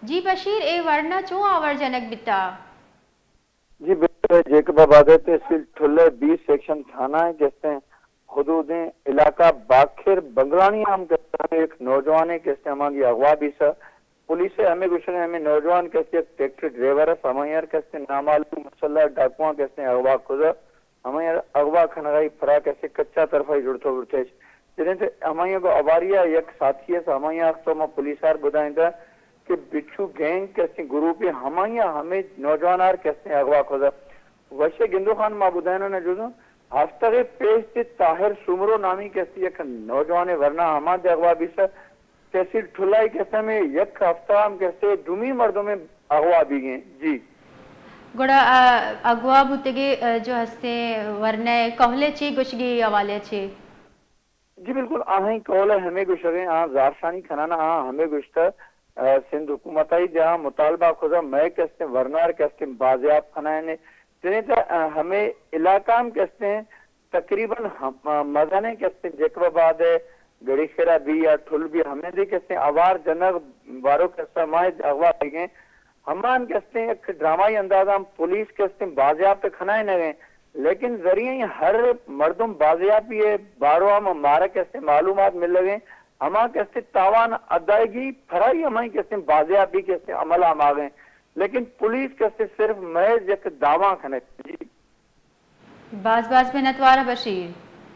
جی بشیر، اے ورنا چوں آور جنگ بیتا؟ جی بالکل، جیکب آباد ءِ تحصیل ٹھلہ بیس سیکشن تھانہ ءِ کہ استیں حدودیں علاقہ باکر بنگلانی ہم کہ استیں ایک نوجوانے کہ استیں ہمانگی اغوا بیسا۔ پولیس ءِ ہمے گوشگ ءَ ہمے نوجوان کہ استیں یک ٹریکٹر ڈرائیور ءَ، ہمایار کہ استیں نامعلوم مسلح ڈاکواں کہ استیں اغوا کزا۔ ہمایار اغوا کنگائی پرا کہ استیں کچا طرفائی جڑتو برتش۔ جنہیں تے ہمایاں گو اواریا یک ساتھی ہے، ہمایاں اختو ما پولیس آر بدائیں دا کہ بچو گینگ کہ استیں گروپے، ہمایاں ہمے نوجوان آر کہ استیں اغوا کزا۔ وشے گندو خان، ما بدائنا نہ جزوں۔ ہفتگے پیش تے طاہر سومرو نامی کہ استیں یک نوجوان ورنا ہما دے اغوا بیسا۔ تحصیل ٹھلائی کہ استیں ہمے یک ہفتہ ہم کہ استیں دومی مردمے اغوا بیگیں۔ جی۔ گڑا، آ، اغوا بوتگے، آ، جو ہستیں ورنہ کہلے چی گوشگی حوالے چی؟ جی بالکل، آہاں کہلے ہمے گوشگیں، آ زارشانی کھنانا آ ہمے گوشتہ، آ، سندھ حکومت آئی دیاں مطالبہ کھزا مئے کہ استیں ورنار کہ استیں بازیاب کھنائنے۔ جنہیں تا، آ، ہمے علاقہ ہم کہ استیں تقریباً ہم-، مزنیں کہ استیں جیکب آباد ءِ گڑی خیرا بی یا ٹھل بی، ہمے دے کہ استیں اوار جنگ بارو کہ استیں ماہ اغوا بیگیں۔ ہمان کہ استیں یک ڈرامائی اندازاں پولیس کہ استیں بازیاب تے کھنائے نگیں، لیکن ذریعہ ہر مردم بازیابی ءِ بارو ہم مارا کہ استیں معلومات ملگیں، ہما کہ استیں تاوان ادائیگی پرائی ہمائی کہ استیں بازیابی کہ استیں عمل ہماگیں، لیکن پولیس کہ استیں صرف محض یک دعویٰ کھنگ۔ جی۔ باز باز منتوار بشیر۔